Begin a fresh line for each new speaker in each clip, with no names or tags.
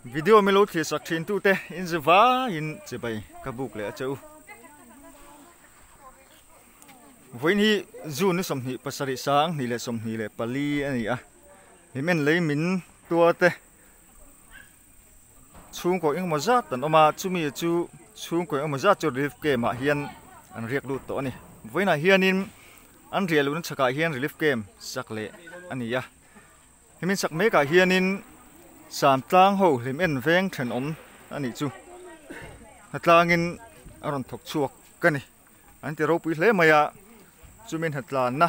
Video min lo thlir sak thin tute in zi vaiin chibai ka buk leh a che u. Vawiin hi June ni 27 2024 a ni a, hlimen lei min tuar te chhungkaw engemaw zat an awm a, chumi chu chhungkaw engemaw zat chu relief camp ah hian an riak lut tawh a ni. Vawiinah hianin an riah luhna chhakah hian relief camp sak leh a ni a. Hemi sak mekah hianin Samtlang ho hlim en veng thenawm a nih chu hnatlangin a rawn thawk chhuak ka ni. An ti ropui hle mai a, chumi hnatlanna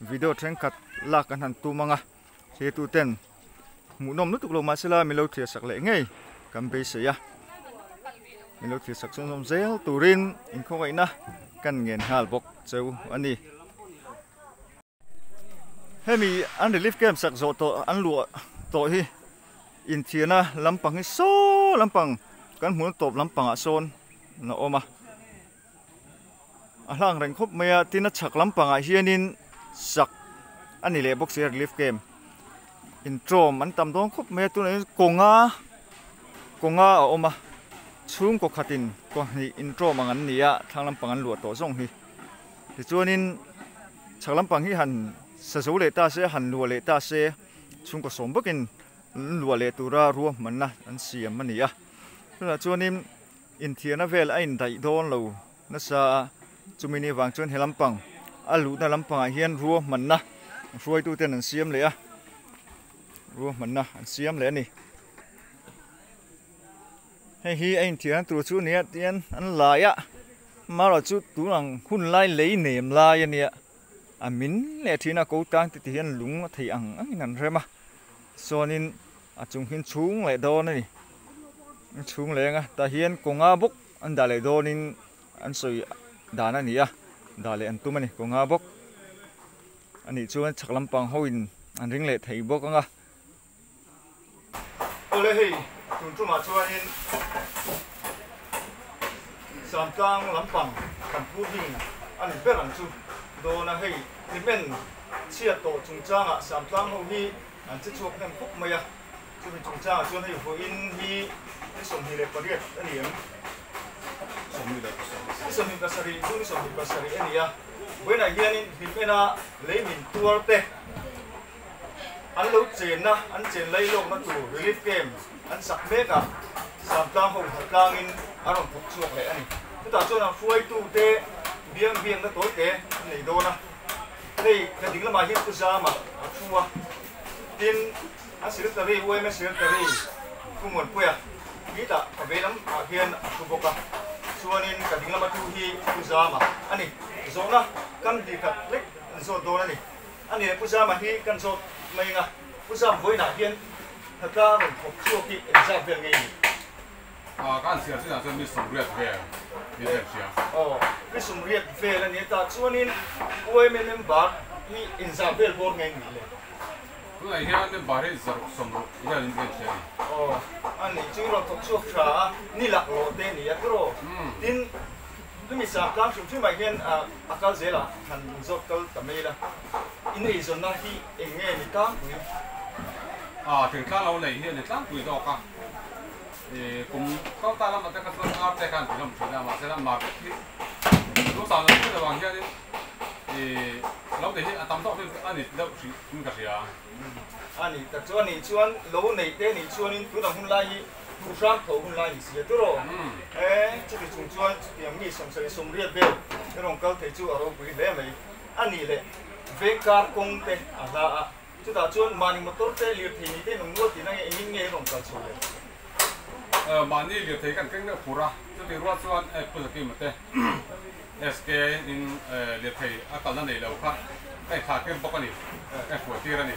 video thenkhat lak an han tum ang a, thirtu ten hmuhnawm lutuk lo mahsela min lo thlir sak leh ngei kan beisei a, min lo thlir sak chhunzawm zel turin inkhawngaihna kan ngen nghal bawk cheu a ni. Hemi an relief camp sak zawh tawh an luah tawh hi inthiarna lampang hi saw lampang kan hmuhna tawp lampangah sawn a awm a a hlang reng khawp mai a tin a chhak lampangah hianin sak a ni leh bawk si a relief camp intawm an tam dawn khawp mai a tunah hian kawnga kawnga a awm a chhungkaw khatin kaw hnih intawm ang an ni a thlang lampang an luah tawh zawng hi tichuanin. Chhak lampang hi han sa zo leh ta se, han luah leh ta se, chhungkaw sawm bawkin an luah leh tura ruahmanna an siam a ni a. Tunah chuanin inthiarna vel a indaih dawn lo nasa a, chumi ni vang chuan he lampang a luhna lampangah hian ruahmanna hruaituten an siam leh a, ruahmanna an siam leh a ni. Hei hi a inthiarna tur chu nia tian an lai a marawh chu tun ang hun lai lei nem lai a nia a min leh thin a ko tang te ti hian lung a theih ang angin an rem a chuanin a chung hi chhung leh dawn a ni chhung leng a tah hian kawnga bawk an dah leh dawnin an sawi dan a ni a dah leh an tum a ni kawnga bawk a nih chuan chhak lampang ho in an ring leh thei bawk ang a. Awle hei tun tumah chuanin Samtlang lampang kan phur hing a ni ber ang chu dawn a, hei hlimen chhiat tawh chungchangah Samtlang ho hi an che chhuak hnem khawp mai a, chumi chungchangah chuan hei vawiin hi ni 28 a ni em? Ni 27 chu ni 27 a ni a, vawiinah hianin hlimena lei min tuar te, An lo chenna, an chen lai lawkna tur relief camp an sak mek a, Samtlang ho hnawtlangin an rawn thawk chhuak leh a ni. Chutah chuan an hruaitute biang biakna tawite an nei dawn a, hei ka ding lamah hian Pu Zama a thu a, tin an secretary yma secretary Pu Muanpuia hi tah ka vei lamah hian a thu bawk a, chuanin ka ding lama thu hi Pu Zama a ni. Zawhna kan hnih khat hlek an zawt dawn a ni. A ni le, Pu Zama hi kan zawt mai ang a, Pu Zam vawiinah hian hnatla rawn thawk chhuak hi engzat vel nge ni?
Ka han chhiar chinah chuan mi 80 vel ni vel hria.
Aw, mi 80 vel a ni ta. Chuanin YMA member hi engzat vel bawr nge ni le?
Tunah hian member hi 160 vel in kan hria a ni.
Aw, a ni chu i rawn thawk chhuak tha a, ni laklawh te a ni a tiraw? Tin, Chumi sa tlang hrim hrimah hian a kal zel a, han zawt kal ta mai ila. In eizawnna hi eng nge ni tlangpui?
A, thingtlang lo nei hi a ni tlangpui zawk a. Kum kal ta lamah te kha chuan ar te kha an ti hlawm thin a, mahse la market hi duhsam lo thil avang hianin lo nei hi a tam zawk hi a ni deuh hrih in ka hria.
A ni tak chu a nih chuan lo neih te nih chuanin tunah hun lai hi Duh hram tho hun lai ni si a turaw? E, chuti chung chuan chutiang mi 78 vel i rawn kal thei chu a ropui hle mai. A nih leh veng kar kawng te a hla a, chutah chuan mahni motor te lirthei ni te nung nual tihna nge engin nge i rawn kal chho le?
Mahni lirthei kan keng deuh fur a, chuti rual chuan Pu Zakima te SK in lirthei a kalna nei lo kha ka inthlah tir bawk a ni, ka inhruai tir a ni.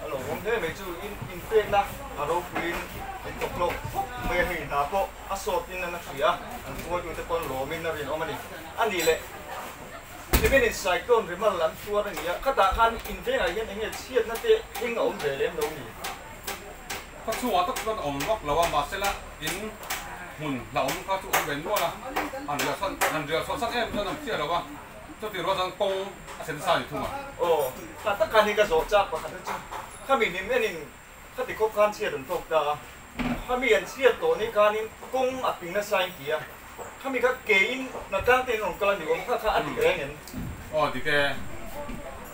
A lo awm hle mai chu in inpekna a ropuiin in thawk hlawk khawp mai a, hei hna pawh a sawtin an a hria a, an hruaitute pawh an lawmin a rinawm a ni. A nih leh Hlimen in cyclone rimal an tuar a ni a, khatah khan invengah hian eng nge chhiatna te eng a awm ve lem lo ni?
Khaw chhungah tak chuan awm vak lo a, mahsela in hmun hlauhawm kha chu awm ve nual a, han riah chhuan han riah chhuah sak em chuan an chiah lo a, chuti rual chuan kawng a sen sa ni thung a.
Aw, kha tak khan hi ka zawh chak pakhat na chu khami hlim enin khati khawp khan chhiat an tawk ta a, Khami an chhiat tawh ni khanin kawng a ping nasa in ti a, khami kha ke in hnatlang te in rawn kal a ni awm kha kha a dik reng em?
Aw dik e,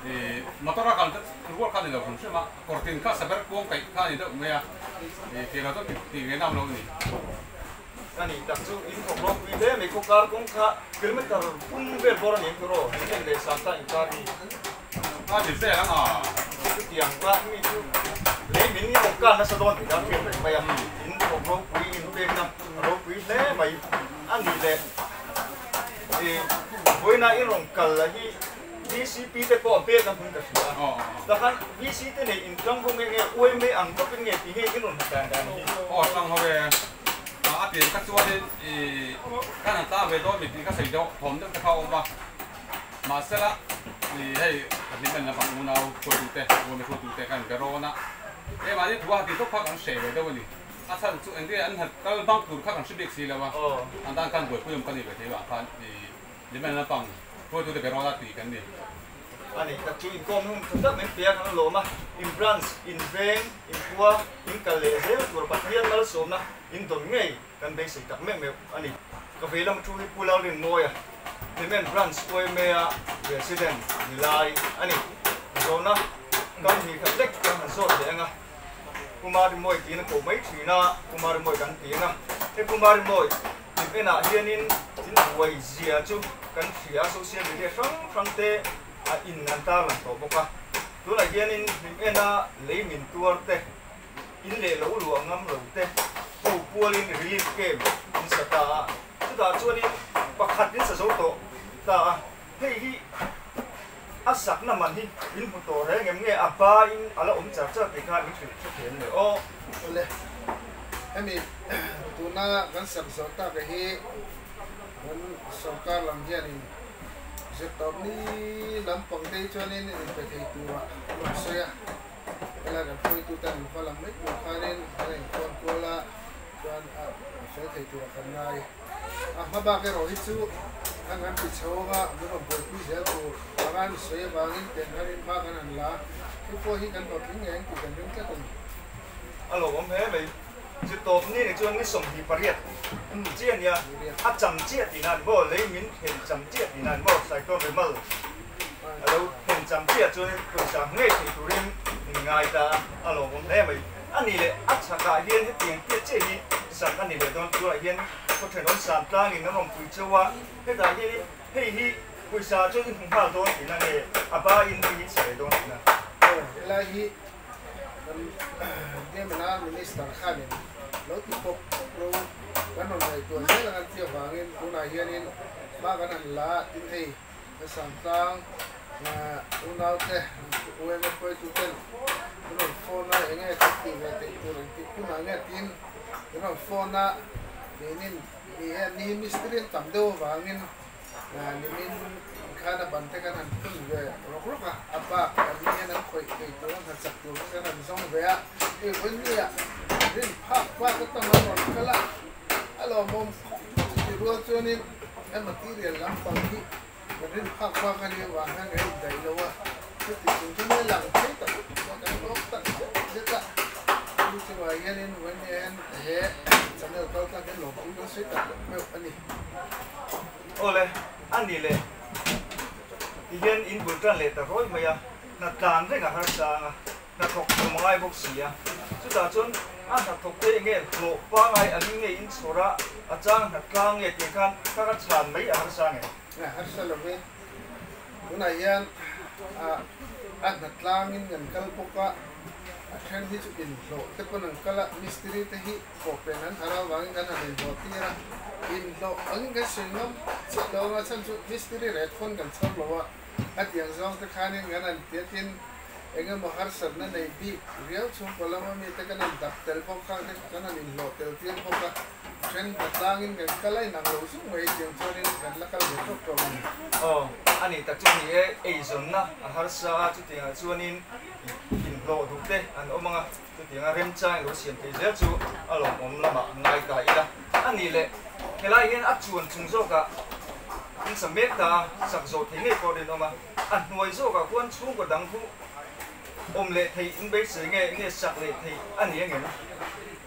i motor a kal rual kha a ni lo hrim hrim a, kawr tin kha saber kuang kaih kha a ni deuh mai a, i ke lo chu tih ngei nam lo a ni.
A nih tak chu in thawk ropui hle mai khawkar kawng kha kilometer pum vel bawr a ni ang tawh rawh, in en leh Santa inkar hi.
A ni vel ang a.
Chutiang kha mi chu lei min i awm kal nasa dawn tih kha hriat reng mai a, in thawk ropui in pekna a ropui hle mai a nih leh i vawiina i rawn kal la hi VCP te pawh a pek a hmun ka hria a, takhan VC te nei in tlang ho nge nge uai mai ang tawpin nge ti nge in rawn hmu dan dan hi.
Aw tlang ho e, a pian kha chuanin i kan han tlang ve dawn mi tih kha sawi deuh thawm deuh te kha a awm a. Mahsela, hei ka hlim en lampang unau hruaitute, ruami hruaitute khan ka rawn a, keimahni thu a han tih tawp kha kan hreh ve deuh a ni. A chhan chu engtin an han kal bang tur kha kan hre bik si lo a, an tan khan buaipui awm ka ni ve thei vang khan hlim en lampang hruaitute ka rawn a tih kan ni.
A ni tak chu inkawm hun tha tak min pe a kan lawm a, in branch, in veng, in khua, in kal leh zel tur Pathian malsawmna in dawn ngei Kan beisei tak meuh meuh a ni. Ka vei lam thu hi Pu Lalrinmawia, Hlimen Branch YMA-a President ni lai a ni. Zawhna kan hnih khat lek kan han zawt leh ang a, Pu Marimawi tiin a koh mai thin a, Pu Marimawi kan ti ang a. He Pu Marimawi Hlimenah hianin in buai zia chu kan hria a, social media hrang hrang te a in an tarlang tawh bawk a. Tunah hianin Hlimena lei min tuar te In leh lo luah ngam lo te ho pualin relief camp in sa ta a, chutah chuanin pakhat in sa zo tawh ta a, hei hi a sakna man hi in hmu tawh reng em nge a ba in a la awm char char tih kha min hrilh hre thiam le aw.
Awle, hemi tuna kan sak zawh tak hi kan sorkar lam hianin zirtawpni lampang te hi chuanin in pe thei turah a rawn sawi a. Helai kan hruaitute an va lang mai tur khanin an inkual kual a, chuan a fel thei turah kan ngai. A hma bak erawh hi chu an han ti chho anga min rawn buaipui zel tur anga an sawi avangin pen khanin hma kan han la. Hei pawh hi kan hlawhtling ngei ang tih kan ring tlat a ni.
A lawmawm hle mai. Chu tawp ni ni chuan ni 28 chiah a nia, a cham chiah tihna a ni maw, lei min then cham chiah tihna a ni maw, Cyclone Remal. A lo thlen cham chiah chuanin pawisa ngei thei turin min ngai ta a, a lawmawm hle mai. A nih leh a chhakah hian hetiang tiat chiah hi sak a ni leh dawn turah hian khaw thenawm san tlangin an rawn pui cheu a, hetah hianin hei hi pawisa chuan i hmu nghal dawn tihna nge a bain hei hi i sa leh dawn tihna?
Aw, helai hi kan Demena Minister khanin lo ti pawp pawp ro kan rawn ngaihtuah zel ang an tih avangin tunah hianin hma kan han la a, tin hei Sangtlang unaute UMA hruaituten an rawn phone a, enge kan tih ve theih tur engtik hunah nge tiin an rawn phone a, keinin ni e ni mistiri an tam deuh avangin nimin khan a ban te kan han phun ve rawk rawk a, a bak an ni hian an khawih thei tur an hnasak tur kha kan han zawng ve a, hei vawinia rin phak bak atang an rawn kal a, a lawmawm khawp chuti rual chuanin He material lampang hi kan rin phak phak a nih avang hian kan indaih lo a, chuti chung chuan hei lang thei tak tak kan awm tak zet zet a, chu chungah hianin vawinia hian he channel kal tlang hian lawmtu kan sawi tak meuh meuh a ni.
Awle, a ni le. Tihian in bul tan leh ta rawi mai a, hna tlan reng a harsa ang a. Hnathawk tum a ngai bawk si a, chutah chuan a hnathawk te enge hlawh pangai angin nge in chhawr a, a chang hnat tlang nge tih khan ka ka chhan mai a harsa nge?
A harsa lo ve, tunah hian a hnat tlangin kan kal bawk a, a then hi chu inhlawh te pawn an kal a, mistiri te hi pawhpen an har avangin kan han inhlawh tir a, inhlawh angin kan sawi ngam chiah lo anga chhan chu mistiri ret pawn kan chhawr lo a, a tiang zawng te khanin kan han tiatin Eng emaw harsatna nei bik riau chhungkaw lama mite kan han dap tel bawk kha te kan han inhlawh tel tir bawk a, then hna tlangin kan kal a inang lo zung mai tiang chuanin kan la kal ve tawk tawk a ni.
Aw, a nih tak chu ni e, eizawnna a harsa a, chutiangah chuanin inhlawh duh te an awm ang a, chutianga remchang ilo siam thei zel chu a lawmawm lamah ngai ta ila. A nih leh, helai hian a chuan chung zawkah in sa mek ta a, sak zawh thei ngei pawh rinawm a. A hnuai zawkah khuan chhungkaw dang khu awm leh thei in beisei nge nge sak leh thei a ni angem?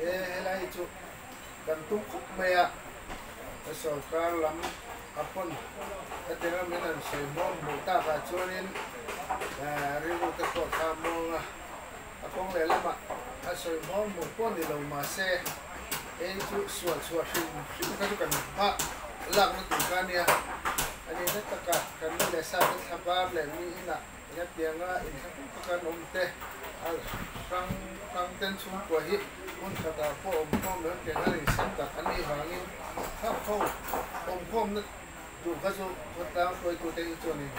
E helai hi chu kan tum khawp mai a, sorkar lam a pawn hetianga min han sawi hmawm hmuh takah chuanin rilru te pawh kha a muang a, a kawng lehlamah a sawi hmawm hmuh pawh ni lo mahse hei chu sual chhuah hrim hrim kha chu kan hma lakna tur kha a nia, a nihna takah kan nu leh sa te thlabar leh mi inah Hetianga inthlahrung taka an awm te, a hrang hrang ten chhungkua hi hmun khatah pawh awmkhawm lo in keng a rinsen tak an nih vangin thlang ho awmkhawmna tur kha chu khawtlang hruaitute hi chuanin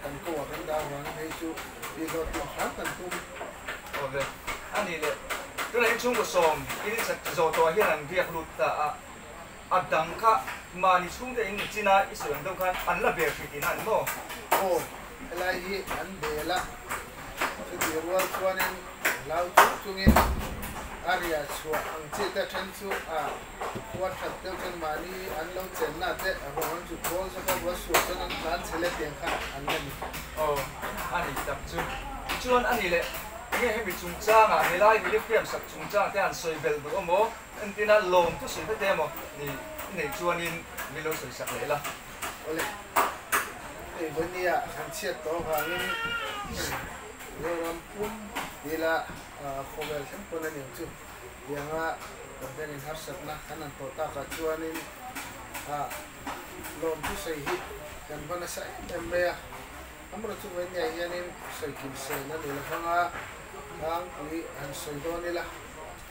kan ko ah kan dah avangin hei chu tihhlawhtlin hram kan tum.
Awle, a nih leh tunah hian chhungkaw sawm in insak zawh tawhah hian an riak lut ta a, A dang kha mahni chhungte in chin a i sawi ang deuh khan an la bel hrih tihna a ni maw?
Aw, helai hi an bel a, chutih rual chuanin hlau chung chungin a riah chhuah ang chi te then chu a khua that deuh chuan mahni an lo chenna te ruang an zut bawl zawk a, rual sual chuan an tlan chhe le tiang kha an la ni.
Aw, a ni tak chu. Tichuan a ni leh, enge hemi chungchangah helai relief camp sak chungchangah te han sawi belh duh awm aw? Entina lawm chu sawi vek emaw ni i neih chuanin min lo sawi sak leh la.
Awle, hei Vawnia han chhiat tawh avangin Zoram pum tila khawvel thleng pawn a niang chu tianga kan vengin harsatna kan han tawh takah chuanin lawm chu sawi hi kan va nasa em em mai a. Amaherawhchu chu Vawnia hianin sawi kim sen a ni lovanga tlangpui han sawi dawn ila.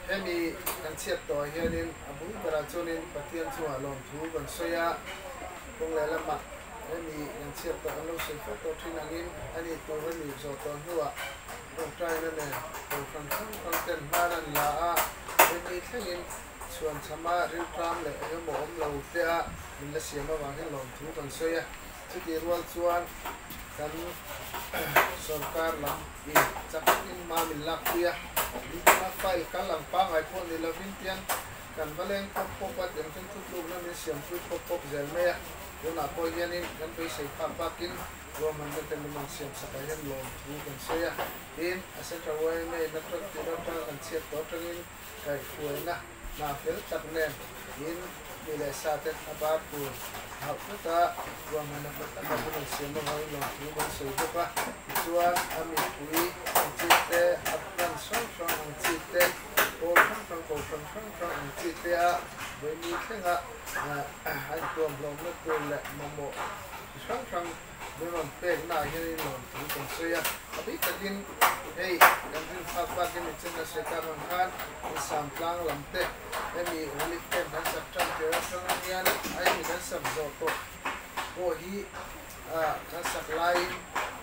Hemi kan chhiat tawh ah hianin a bul berah chuanin Pathian chungah lawmthu kan sawi a, kawng leh lamah hemi kan chhiat tawh an lo sawi fo tawh thin angin a nih tur a nih zawh tawh hnuah tawngtaina nen kohhran hrang hrang ten hman an la a, hemi thlengin chhuan chhama rilṭam leh engemaw awm lo te a min la siam avang hian lawmthu kan sawi a, chutih rual chuan kan sorkar lam in chak takin hma min lak pui a, min tuna file kal ang pangngai pawh ni lovin tiang kan va leng pawp pawp a, tiang chuan thutlukna min siam pui pawp pawp zel mai a, tunah pawh hianin kan beisei phak bakin ruahmanna te min rawn siam sakah hian lawmthu kan sawi a, tin a Central yma in atang tir atanga kan chhiat tawh atangin kaihhruaina hna fel tak nen in mi leh sa te a bar tur hauh tlat a, ruahmanna fel tak ah hun an siam avangin lawmthu kan sawi bawk a, tichuan a mipui ang chi te, a branch hrang hrang ang chi te, pawl hrang hrang, kohhran hrang hrang ang chi te a vawi thlenga a intuam hlawmna tur leh mamawh chi hrang hrang Min rawn peknaah hianin lawmthu kan sawi a, a bik takin hei kan rin phak bakin i chen a sawi tak ang khan in sam tlang lam te hemi relief camp kan sak tan tir atang hian a hemi kan sak zawh tawh pawh hi kan sak laiin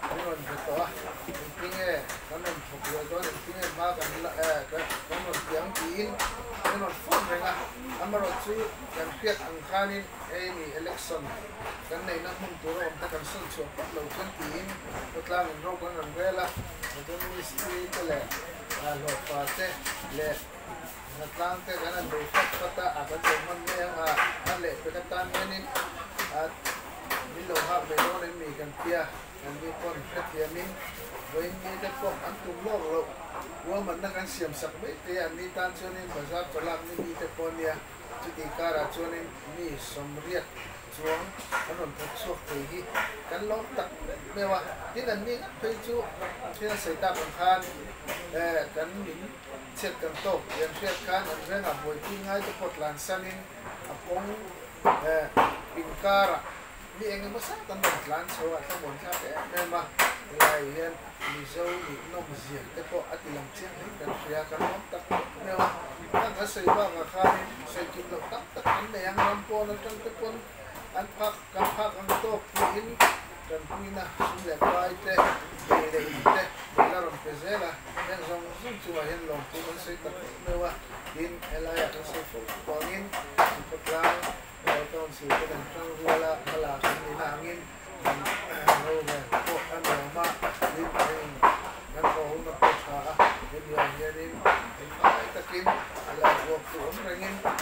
min rawn ve tawh a, engtinge kan rawn thawk leh dawn engtinge hma kan la kan rawn ti ang tiin min rawn phone reng a, amaherawhchu kan hriat ang khanin hei mi election kan neihna hmun tur a awm te kan sawn chhuah phawt lo chuan tiin khawtlang in ro kan rawn rel a, chuan mistri te leh hlawhfa te leh hnatlang te kan han bei fat fat a, a kan zo hman mai ang a, a leh pek atan hianin min lo nghak ve dawn em mi kan tia, kan mi pawn hrethiamin vawiin mi te pawh an tum lawk loh ruahmanna kan siam sak mai te an ni tan chuanin bazar chawlak ni mi te pawh ania. Chutih karah chuanin mi sawmriat chuang an rawn thawk chhuak thei hi kan lawm tak meuh meuh a, tin an ni ngat phei chu thil a sawi tak ang khan kan min chhiat kan tawk tih an hriat khan an vengah buaipui ngai te pawh tlansanin a kawng pinkarah Mi eng emaw zat an rawn tlan chho a, thlamuan thlak em em a, helaiah hian Mizo nih nawm zia te pawh a ti lang chiang hle kan hria, kan awm tak tak meuh a, heng kan sawi bakah khanin sawi kim loh tak tak an nei ang, ram pawn atang te pawn an phak kan phak ang tawk tiin kan puina sum leh pai te, ei leh in te min la rawn pe zel a, heng zawng zawng chungah hian lawmthu kan sawi tak tak meuh a, tin helaiah kan sawi fo vangin an khawtlang. Local Council te kan tang rual a, hma kan nihna angin kan rorel pawh a nuam a, tin heng kan thawhhona pawh tha a, hemi ah hianin engmai takin a la ruak tu awm rengin kan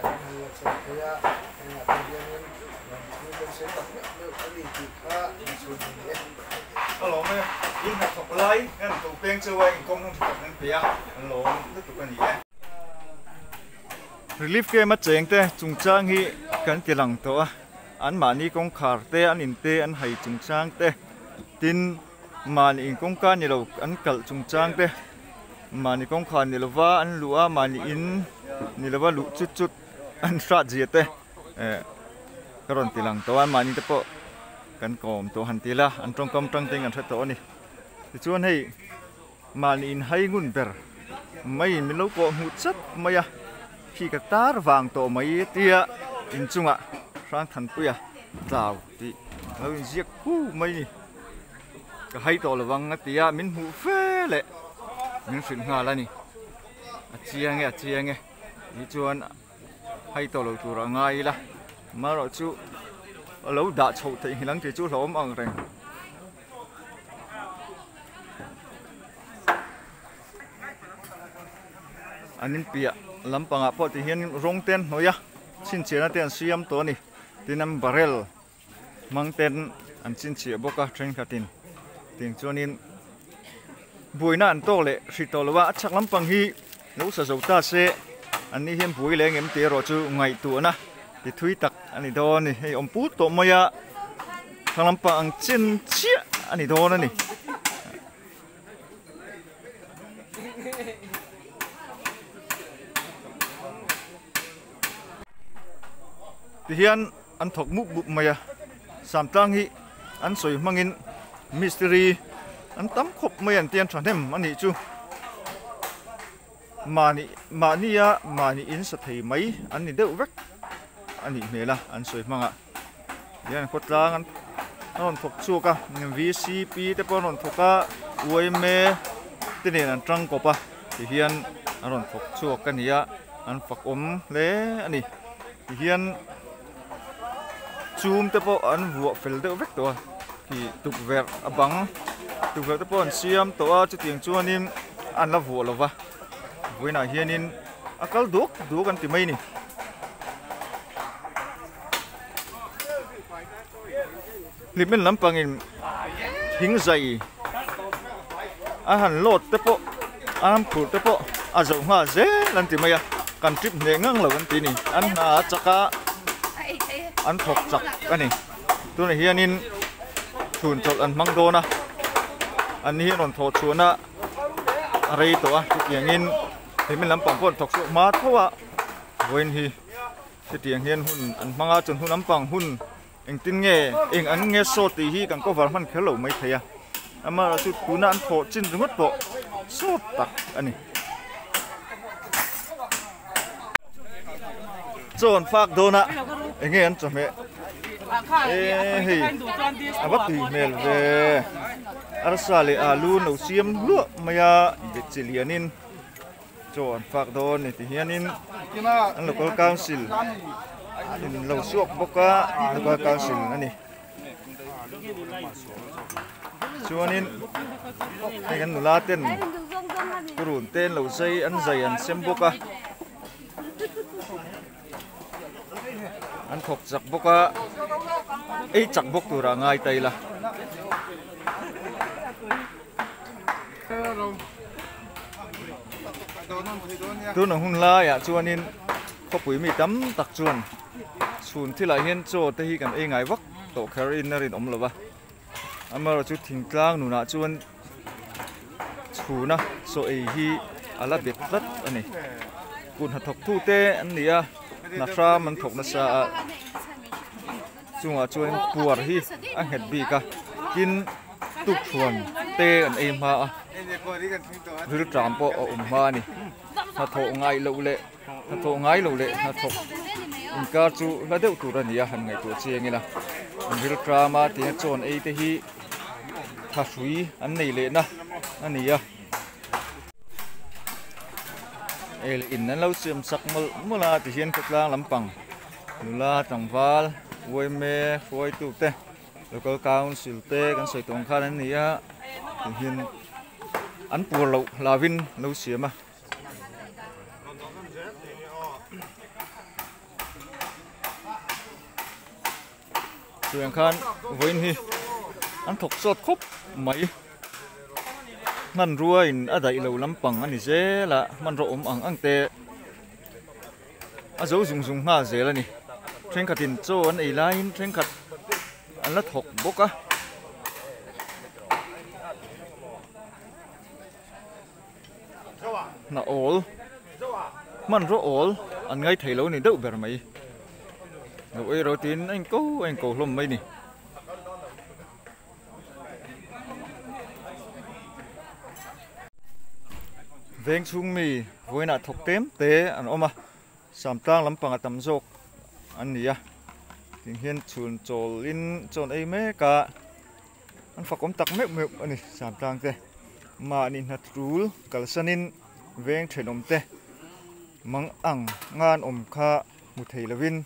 han la chho thei a, hengah te hianin ram thu kan sawi tak meuh meuh a ni tih kha in chhun a ni e.
Ka lawm e, in hnathawk lai hian ko peng cheu a inkawm hung tha tak an pe a, kan lawm lutuk a ni e. Relief camp a cheng te chungchang hi kan ti lang tawh a, an mahni kawngkhar te an in te an hai chungchang te tin mahni in kawngka ni lo an kalh chungchang te mahni kawngkhar ni lova an luh a mahni in ni lova luh chut chut an hrat zia te eh ka rawn ti lang tawh a mahni te pawh kan kawm tawh han ti ila an tawngkam tang te in kan hre tawh a ni tichuan hei. Mahni in hai ngun ber mai min lo kawh hmuh chat mai a, khi ka tar vang tawh mai tia inchungah Hrangthanpuia tlau tih a lo inziak hu mai ni. Ka hai tawh lovang a ti a, min hmuh fe leh min hrilh nghal a ni. A chiang e, a chiang e, tih chuan hai tawh lo tur a ngai ila, amaherawhchu a lo dah chhoh theih nghilh ang tih chu hlauhawm ang reng. An in piah lampangah pawh ti hian rawng te an hnawih a chhinchhiahna te an siam tawh a ni tin an barrel hmang ten an chhinchhiah bawk a thenkhatin tiang chuanin buaina an tawk leh hrih tawh lo a a chhak lampang hi lo sa zo ta se an ni hian buai leh engem tih erawh chu ngaihtuahna ti thui tak a ni dawn a ni hei awm put tawh mai a thlang lampang ang chen chiah a ni dawn a ni. Tihian an thawk mup mup mai a Samtlang hi an sawi hmangin mistiri an tam khawp mai an tian thahnem a nih chu mahni mahnia mahni in sa thei mai an ni deuh vek a nih hmel a an sawi hmangah hian khawtlang an rawn thawk chhuak a vcp te pawh an rawn thawk a yma te nen an tangkawp a tihian an rawn thawk chhuak a ni a an fak awm hle a ni tihian chum te pawh an vuah fel deuh vek tawh a khi tukverh a bang tukverh te pawh an siam tawh a chutiang chuanin an la vuah lo va vawiinah hianin a kal duk duk an ti mai a ni. Hlimen lampangin thing zai a han load te pawh a han phurh te pawh a zoh nghal zel an ti mai a kan trip hneh ngang lo an ti a ni an hna a chak a an thawk chak a ni tunah hianin chhun chawlh an hmang dawn a an ni hi an rawn thawh chhuahna a rei tawh a chutiangin hlimen lampang pawh an thawk chhuak hma tho a vawiin hi. Hetiang hian hun an hmang a, chun hun lampang hun engtin nge eng an nge saw tih hi kan cover hman kher lo mai thei a, amaherawhchu tuna an thawh chin ringawt pawh saw tak a ni. Chaw an fak dawn a, eng nge an chawhmeh e hei a va tui hmel ve, arsa leh alu an lo siam hluah mai a, chi lianin. Chaw an fak dawn ni ti hianin an local council in lo chhuak bawk a local council a ni chuanin hei kan nula ten purun te an lo zai an zai an sem bawk a an thawk chak bawk a ei chak bawk turah ngai ta ila. Tuna hun laiah chuanin khawpui mi tam tak chuan chhun thilah hian chaw te hi kan ei ngai vak tawh kher in a rinawm lo va amaherawhchu thingtlang nunah chuan chhuna chaw ei hi a la bet tlat a ni kut hnathawk tu te an ni a hna hram an thawk nasa a chungah chuan puar hi a nghet bik a tin tukthuan te an ei hma a rilṭam pawh a awm hma a ni hnathawh ngai loh leh hnathawh ngai loh leh hnathawk inkar chu hla deuh tur a ni a han ngaihtuah chiang ila an rilṭam a tia chaw an ei te hi thahrui an nei leh na a ni a ei leh in an lo siam sak mawlh mawlh a tihian khawtlang lampang nula tlangval uaime hruaitu te local council te kan sawi tawh ang khan an ni a tihian an pur loh hlauhin an lo siam a. Chuan khan vawiin hi an thawk chawt khawp mai hmanrua in a daih lo lampang a ni zel a hmanraw awm ang ang te. a zo zung zung nghal zel a ni. Thenkhatin chaw an ei laiin thenkhat an la thawk bawk a. Hna awl hmanraw awl an ngai thei lo ni deuh ber mai. Lo ei ro tiin a inko a inko hlawm mai ni. Veng chhung mi vawiinah thawk tlem te an awm a samtlang lampang a tam zawk an ni a tin hian chhun chawl in chaw an ei mek a an fakawm tak meuh meuh a ni samtlang te mahni hna tul kalsanin veng thenawm te mang ang nga an awm kha hmu thei lovin.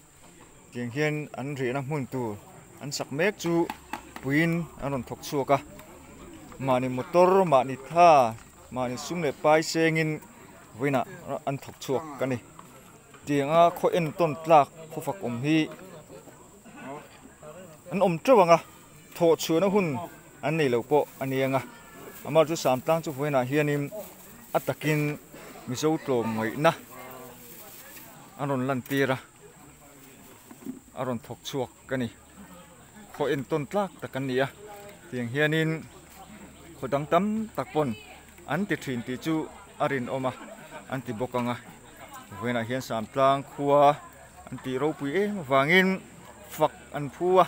Tiang hian an riahna hmun tur an sak mek chu puiin an rawn thawk chhuak a, mahni motor mahni tha mahni sum leh pai sengin vawiinah an thawk chhuak a ni. Tianga khaw entawn tlak khaw fak awm hi an awm teuh ang a, thawh chhuahna hun an nei lo pawh a ni ang a, amah chu Samtlang chu vawiinah hianin a takin Mizo tlawmngaihna an rawn lantir a. A rawn thawk chhuak a ni. Khaw entawn tlak tak an ni a, tiang hianin khaw dang tam tak pawn an ti thin tih chu a rinawm a, an ti bawk ang a. Vawiinah hian Samtlang khua an tih ropui em avangin fak an phu a,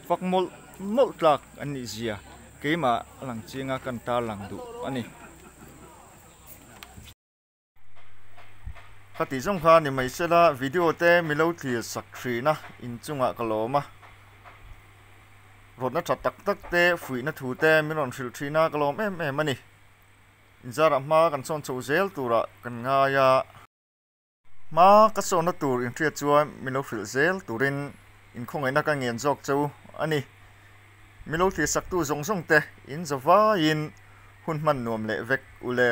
fak mawlh mawlh tlak an nih zia keimah a lang chiang a kan tarlang duh a ni. Ka tih zawng kha ni mai sela video te milo thlir sak thin a inchungah ka lawm a rawtna tha tak tak te fuihna thu te min rawn hrilh thin a ka lawm em em a ni inzarah hma kan sawn chho zel turah kan ngai a. Hma ka sawnna tur inhriat chuan milo hrilh zel turin inkhawngaihna ka ngen zawk cheu a ni. Milo thlir saktu zawng zawng te in zavaiin hun hman nuam leh vek ule.